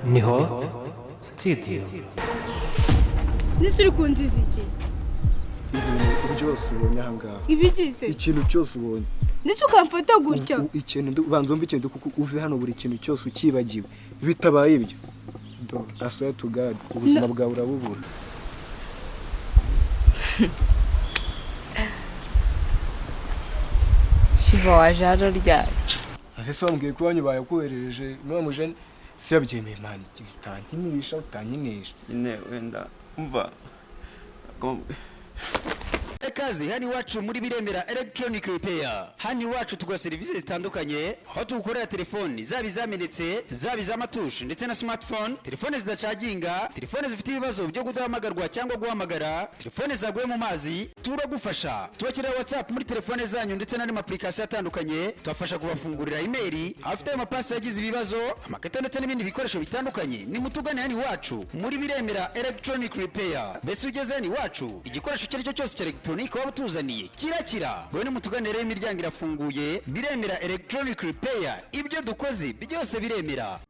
Ni Hope Studio. Nese uri kunziza iki? Ibintu byose ubonye aha ngaha. Ibigize? Ikintu cyose ubonye. Nese ukamfata gutya? Ikintu ubanza wumve ikintu kuko uve hano buri kintu cyose ukibagiwe. Bitabaye ibyo, do I swear to God, ubuzima bwawe urabubura. Shiva waje hano ryari? Ese wambwiye ko iwanyu bayakoherereje none mujene si yabyemeye man, utankinisha utankinisha. Nyine wenda umva. Ikaze hano iwacu muri Biremera Electronic Repair. Hano iwacu tuguha serivisi zitandukanye, aho tugukorera telefoni zaba izamenetse, zaba iz'amatushe ndetse na smartphone, telefone zidacaginga, telefone zifite ibibazo byo kudahamagarwa cyangwa guhamagara, telefone zaguye mu mazi, turagufasha. Tubakirira WhatsApp muri telefone zanyu ndetse n'andi ma application atandukanye, tubafasha kubafungurira email, abafite ayo mapasi yagize ibibazo, amakarita ndetse n'ibindi bikoresho bitandukanye. Nimutugane hano iwacu muri Biremera Electronic Repair. Mbese ugeze hano iwacu, igikoresho icyo ari cyo cyose cya electronic waba utuzaniye kirakira. Wowe nimutugane rero, imiryango irafunguye. Biremera Electronic Repair, ibyo dukoze byose biremera.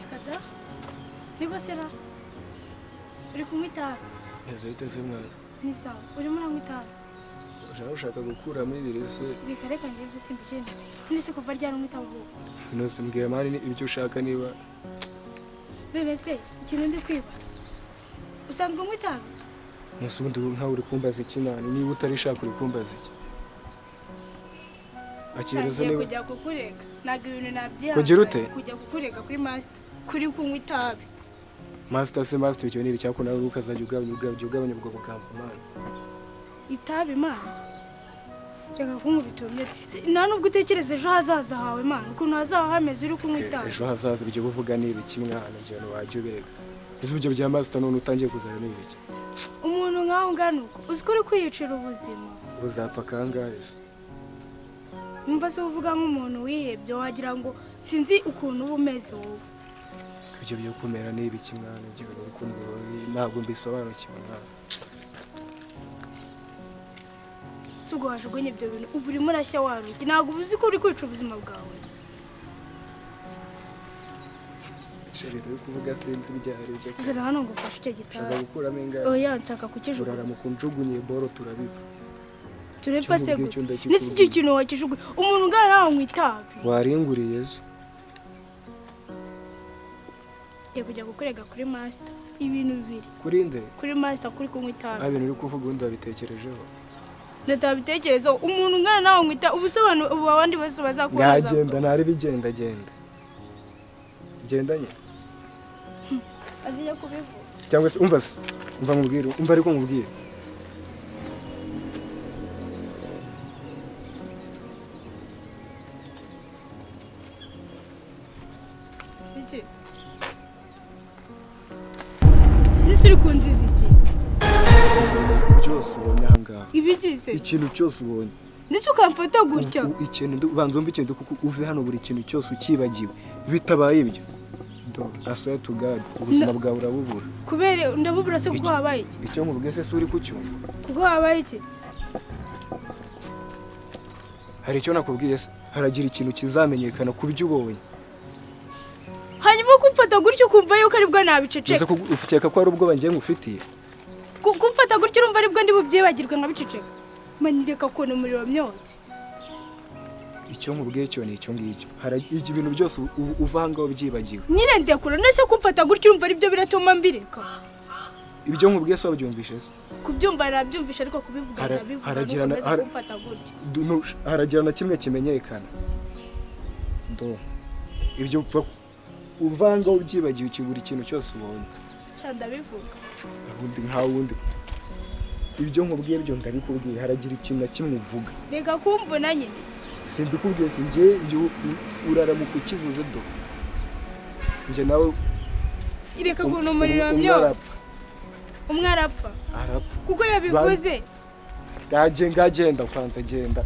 Reka da. Niko sera. Uri kunywa itabi? Neza biteze mwana. Ni sawa. Urimo uranywa itabi? Ushaka ushaka gukuramo ibirese. Reka reka, njye ibyo simbikeneye. None se kuva ryari unywa itabi ahubwo? Nose mbwira man ibyo ushaka niba. None se ikintu ndi kwibaza, usanzwe unywa itabi? Nose ubundi nkawe uri kumbaza iki man? Niba utarishaka uri kumbaza iki? Akirizo Ngiye niba kujya kukurega, ntabwo ibintu nabyihanganira. Kugira ute? Kujya kukurega kuri master kuri kunywa itabi. Master se master icyo ni icyako nawe ukazajya ugabanya ugabanya ugabanya ubwo bugambo man. Itabi man, reka kunkubita umwete. Nta nubwo utekereza ejo hazaza hawe man, ukuntu hazaba hameze uri kunywa itabi. Ejo hazaza ibyo buvuga ni ibiki mwana? Ibyo bintu wajya ubireka. Ese ibyo bya master none utangiye kuzana ni ibiki? Umuntu nkawe ungana uko, uzi ko uri kwiyicira ubuzima? Uzapfa kangahe? Numva se uvuga nk'umuntu wihebye, wagira ngo sinzi ukuntu uba umeze wowe. Ibyo byo kumera ni ibiki mwana? Ibyo bintu uri kumbwira ntabwo mbisobanukiwe mwana. Si ubwo wajugunye ibyo bintu, ubu urimo urashya warugi, ntabwo uba uzi ko uri kwica ubuzima bwawe. Chérie, uri kuvuga sinzi ibyo ari byo. Zana hano ngo ufashe icyo Ushaka gitabi. gukuramo ingahe? Oya, nshaka kukijugunya. Uraramuka unjugunye boro turabipfa. Turepfa se Icyo gute? ndakikubwiye. Nese icyo kintu wakijugunya, umuntu ungana nawe anywa itabi? Waringuriye se? Ngiye kujya kukurega kuri master ibintu bibiri. Kuri nde? Kuri master kuri kunywa itabi. Ah, ibintu uri kuvuga ubundi wabitekerejeho? Ndatabitekerezaho, umuntu ungana nawe anywa itabi, ubusobanuro ubu abandi bose bazakubona. Nagenda ntari bigenda genda. Gendanye. Agiye kubivuga. Cyangwa se umva se, umva nkubwire, umva ariko nkubwire. Iki? Nese uri kunziza iki? Byose ubonye aha ngaha. Ibigize? Ikintu cyose ubonye. Nese ukamfata gutya? Ikintu ubanza wumve ikintu kuko uve hano buri kintu cyose ukibagiwe. Bitabaye ibyo, do I swear to God, ubuzima bwawe urabubura. Kubera ndabubura se kuko habaye iki? Icyo nkubwiye se si uri kucyumva? Kuko habaye iki? Hari icyo nakubwiye se? Haragira ikintu kizamenyekana ku byo ubonye. Hanyuma kumfata gutyo ukumva yuko aribwo nabiceceka. Uze ukeka ko ari ubwoba ngiye ngufitiye? Kumfata gutyo urumva aribwo ndi bubyibagirwe nkabiceceka. Mani ndeka kubona umuriro myotsi. Icyo nkubwiye cyo ni icyo ngicyo. Hari ibintu byose uva aha ngaho ubyibagiwe. Nyine ndekura, nese kumfata gutyo urumva aribyo biratuma mbireka? Ibyo nkubwiye se wabyumvishe se? Kubyumva nabyumvishe, ariko kubivuga ndabivuga. Haragira kumfata gutyo. Haragira na kimwe kimenyekana. Do. Ibyo uva aha ngaho ubyibagiwe buri kintu cyose ubonye. Cya ndabivuga. Ubundi nta wundi. Ibyo nkubwiye byo ndabikubwiye, haragira ikintu na kimwe uvuga. Reka kumvuna nyine. Simbikubwiye, si njye uraramuka ukivuze do. Njye nawe reka kuntu umuriro myotsi. Umwe arapfa. Arapfa. Kuko yabivuze. Ngagenda kwanza genda.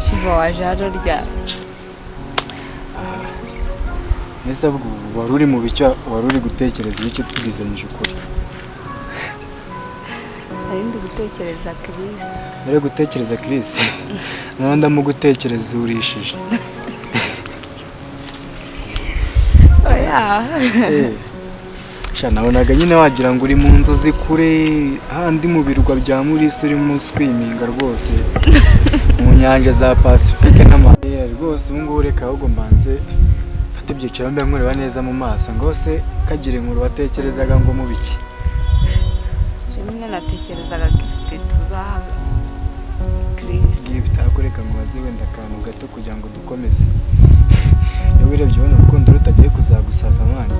Shiva waje hano ryari? Ese wari uri mu bicyo, wari uri gutekereza ibiki tubwizanyije ukuri? Nari ndi gutekereza Chris. Nari gutekereza Chris. None ndamugutekereza urishije. Oya. Sha nabonaga nyine wagira ngo uri mu nzozi kure, handi mu birwa bya Murisi urimo swiminga rwose. Mu nyanja za Pacifique n'amahera rwose. Ubu ngubu reka ahubwo mbanze mfate ibyiciro mbe nkureba neza mu maso, ngo se kagire inkuru watekerezaga ngo mu biki? Nyine natekerezaga gift tuzaha Chris. Gift akoreka ngo baze wenda akantu gato kugira ngo dukomeze. Iyo wirebye ubona urukundo rutagiye kuzagusaza mwana.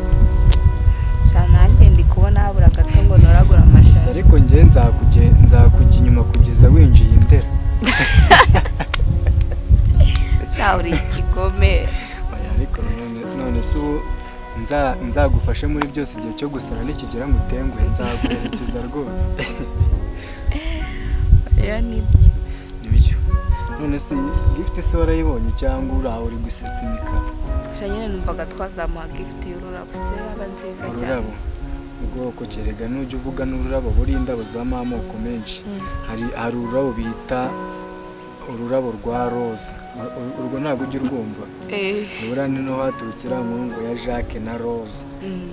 Sha nanjye ndi kubona habura gato ngo noragura amashari. Gusa ariko njye nzakujya inyuma kugeza winjiye indera. Sha uri ikigome. Oya ariko none se ubu nzagufashe muri byose, igihe cyo gusara nikigera ngutenguhe nzaguherekeza rwose. Oya nibyo. Nibyo. None se gift se warayibonye cyangwa uraho uri gusetsa imikara? Sha nyine numvaga twazamuha gift y'ururabo se yaba nziza cyane. Ururabo ubwoko kerega nujya uvuga n'ururabo buri indabo zibamo amoko menshi. Hari ururabo bita ururabo rwa roza, urwo ntabwo ujya urwumva. Nibura ni no haturutse iriya nkuru ngo ya Jacques na Rose,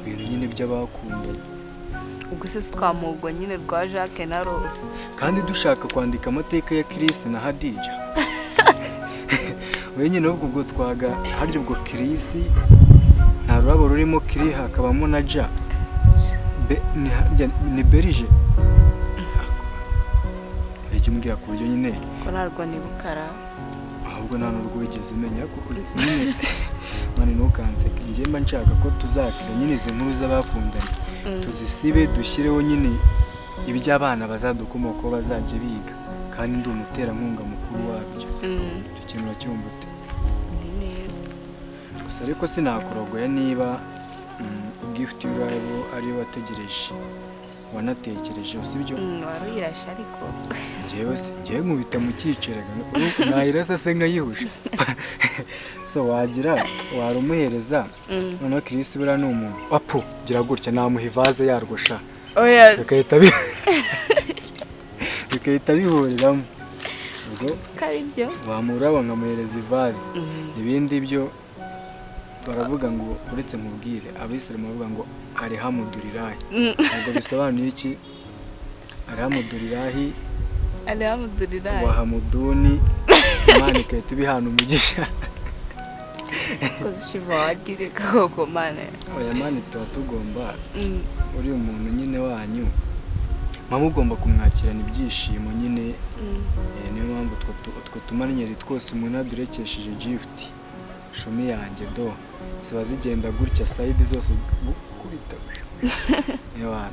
ibintu nyine by'abakundanye. Ubwo se twamugwa nyine rwa Jacques na Rose. Kandi dushaka kwandika amateka ya Chris na Hadija. We nyine ubwo twaga harya ubwo Chris nta rurabo rurimo Kiri hakabamo na Ja. Ni Berige. Ejya umbwira ku buryo nyine ko ntarwo nibukara. Ahubwo nta n'urwo wigeze umenya kuko nyine Mani, ntukanseke. Njye mba nshaka ko tuzakira nyine izi nkuru z'abakundanye, tuzisibe, dushyireho nyine iby'abana bazadukomokaho bazajya biga, kandi ndi umuterankunga mukuru wabyo. Icyo kintu uracyumva ute? Ni neza. Gusa ariko sinakurogoya niba gift y'ururabo ariyo wategereje, wanatekereje, sibyo? Wari uyirashe ariko. Njyewe se, njyewe nkubita mu cyiciro, nayirasa se nkayihusha? So wagira warumuhereza. Noneho Chris buriya ni umuntu apu gira gutya, namuha ivaze yarwo sha. Oya. Bigahita bihuriramo ubwo. Ko ari byo. Wamuraba nkamuhereza ivaze. Ibindi byo baravuga ngo, uretse nkubwire, Abisilamu bavuga ngo alhamdulillah. Ntabwo bisobanuye iki? Alhamdulillah. Alhamdulillah. Wahamuduni, Imana igahita ibihana umugisha. Koze shiva wagire koko, Mana. Oya mani, tuba tugomba uriya muntu nyine wanyu mama ugomba kumwakirana ibyishimo nyine. Niyo mpamvu utwo tumannyeri twose umuntu adurekesheje gift, shumi yanjye, do ziba zigenda gutya side zose gukubita. Ewa,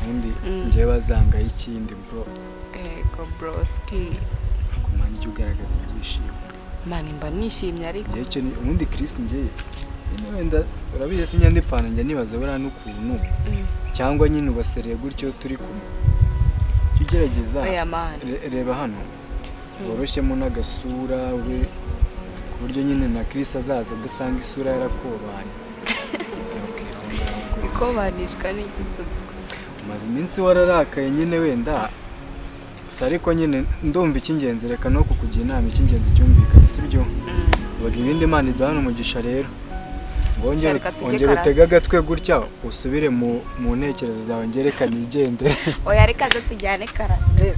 ubundi njyewe bazangaye ikindi, bro. Ego broski. Kumanya ujya ugaragaza ibyishimo. Mani, mba nishimye ariko. Njyewe icyo ni ubundi Chris, njyewe nyine wenda urabizi sinjya ndipfana, njya nibaza buriya n'ukuntu cyangwa nyine ubasereye gutyo turi kumwe, jya ugerageza. Oya mani. Reba hano woroshyemo n'agasura ube ku buryo nyine na Chris azaza adasanga isura yarakobanye. Okay, aho ngaho rwose. Ikobanishwa n'igitsina. Umaze iminsi wararakaye nyine wenda gusa, ariko nyine ndumva icy'ingenzi, reka no kukugira inama, icy'ingenzi cyumvikanye, sibyo? Baga ibindi, Imana iduhane umugisha rero. Ngo Reka tujye wongere karasi. utege agatwe gutya, usubire mu ntekerezo zawe, ngereka nigendere. Oya, reka zo tujyane karate.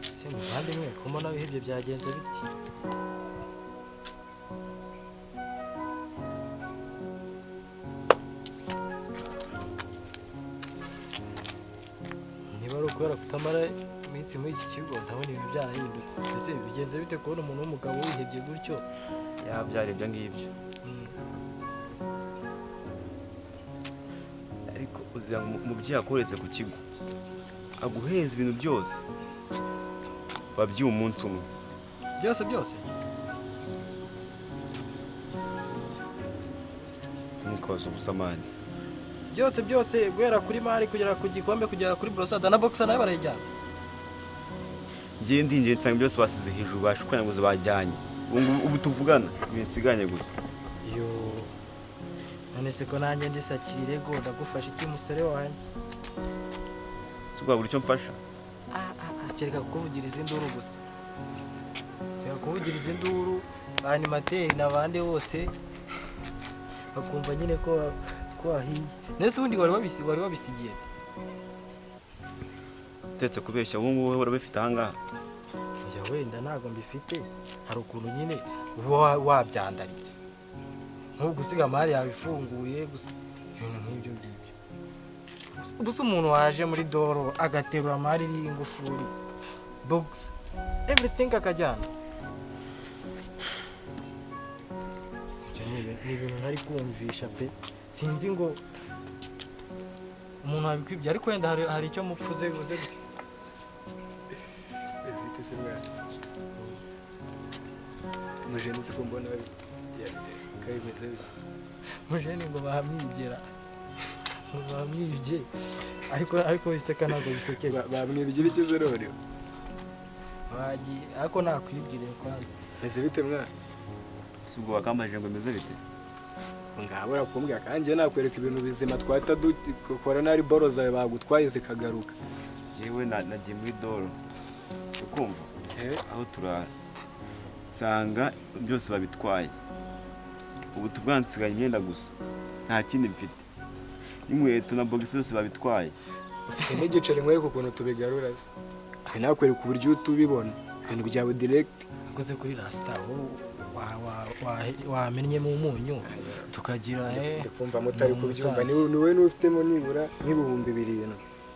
Se muvandimwe, ko mbona wihebye, byagenze biti? Niba ari ukubera kutamara iminsi muri iki kigo, ndabona ibintu byarahindutse. Ese bigenze bite kubona umuntu w'umugabo wihebye gutyo? Yabyara ibyo ngibyo. Ariko uzira ngo umubyeyi akoretse ku kigo, aguheza ibintu byose, wabyuye umunsi umwe. Byose byose? Ntukabaze ubusamani. Byose byose, guhera kuri mari kugera ku gikombe, kugera kuri borosada na boxer nayo barayijyana? Ngiye ndinjiye nsanga byose basize hejuru, bashwanyaguze, bajyanye. Ubu ngubu ubu tuvugana ibintu nsiganye gusa. Yo, none se ko nanjye ndisakira irego, ndagufasha iki musore wanjye? Si ubwo buri icyo mfasha? Ah, ah, ah, kereka kukuvugiriza induru gusa, kereka kuvugiriza induru ba animateri n'abandi bose bakumva nyine ko wahiye. Ndetse ubundi wari wabisigiye? Utetse kubeshya, ubu ngubu wowe urabifite ahangaha? Oya, wenda ntabwo mbifite. Hari ukuntu nyine uba wabyandaritse, nk'ubu gusiga amari yawe ifunguye gusa, ibintu nk'ibyo ngibyo. Gusa umuntu waje muri doro agaterura amari iriho ingufuri, box, everything, akajyana. Ibyo ni ibintu ntari kumvisha pe. Sinzi ngo umuntu wabikwibye, ariko wenda hari icyo mupfuze uze gusa. Zite se mwana mujene, ko mbona kabimeze bite? Mujene ngo bahamwibyera, ngo bahamwibye, ariko iseka ntabwo bisekeje. Bamwibye ibikize none? Bagiye, ariko nakwibwiriye kwanza. Meze bite mwana? Si ubwo bakambajije ngo bimeze bite? Ngabura kumbwira kandi njye nakwereka ibintu bizima twahita dukora, nari boro zawe bagutwaye zikagaruka. Njyewe nagiye muri doro, ukumva aho turara, nsanga byose babitwaye. Ubu tuvuga nsigaye imyenda gusa, nta kindi mfite, n'inkweto na bogisi byose babitwaye. Ufite n'igiceri nkwereka ukuntu tubigarura se? Njye nakwereka uburyo tubibona ibintu byawe direct. Akoze kuri rasita wowe wamennyemo umunyu. Tukagira he. Ndikumva mutari Ni kubyumva. umusaza. Ni wowe n'ufitemo nibura nk'ibihumbi 7,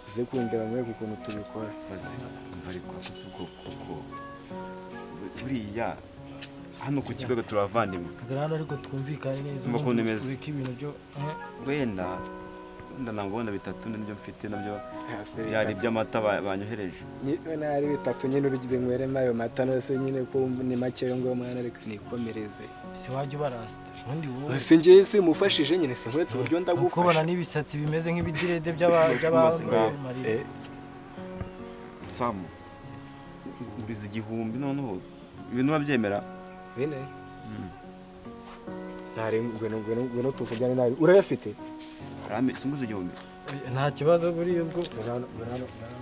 uze kundeba mwereke ukuntu tubikora. Vazi, umva ariko si ubwo kuko buriya hano ku kigo turabavandimwe. Kagara hano ariko twumvikane neza. Umva ukuntu imeze. Ureke ibintu byo Wenda wenda ntabwo wenda bitatu nibyo mfite nabyo Hasi byari bitatu. iby'amata banyohereje. Nari bitatu nyine binyweremo ayo mata, nose nyine ko ni make yo ngo mwana reka nikomereze. Se wajya ubarasta ubundi wowe. Se njye simufashije nyine, sinkuretse uburyo Ukubona ndagufasha. n'ibisatsi bimeze nk'ibidirede by'abamarira. Samu, nguriza 1000 noneho ibintu babyemera. Bene ntare, ngwino ngwino ngwino tuvugane nabi, urayafite? Rame, singuze 1000. Nta kibazo buriya ubwo. Ngwino hano, ngwino hano, ngwino hano.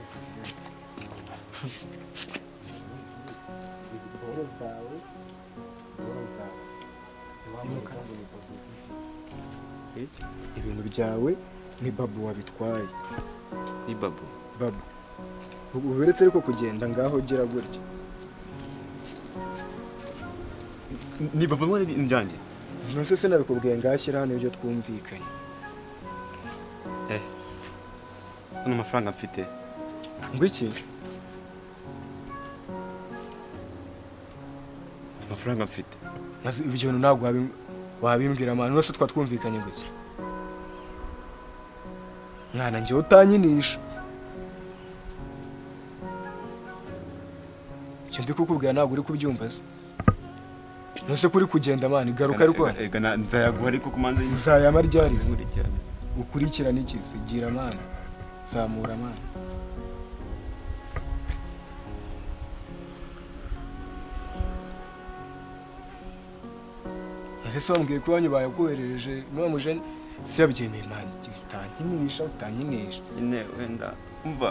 Ingoro zawe, ingoro zawe. Ibintu byawe ni babu wabitwaye. Ni babu? Babu uberetse ariko kugenda ngaho gira gutya. Ni babu none ibintu byanjye? Nonese sinabikubwiye? Ngashyira hano ibyo twumvikanye. Hano amafaranga mfite. Ngo iki? Amafaranga mfite. Maze ibyo bintu ntabwo wabimbwira mwana, nonese twa twumvikanye ngo iki? Mwana, njyewe utanyinisha, icyo ndi kukubwira ntabwo uri kubyumva se? Nonese kuri kugenda mwana, garuka ariko hano. Ega nzayaguha ariko kumanza. Uzayama ryarize? Nkurikirane. Ukurikirane iki se? Gira mwana, zamura mwana. Ese se wambwiye ko iwanyu bayakoherereje n'uwo mujene si yabyemeye mwana? Utankinisha, utankinisha. Nyine wenda umva.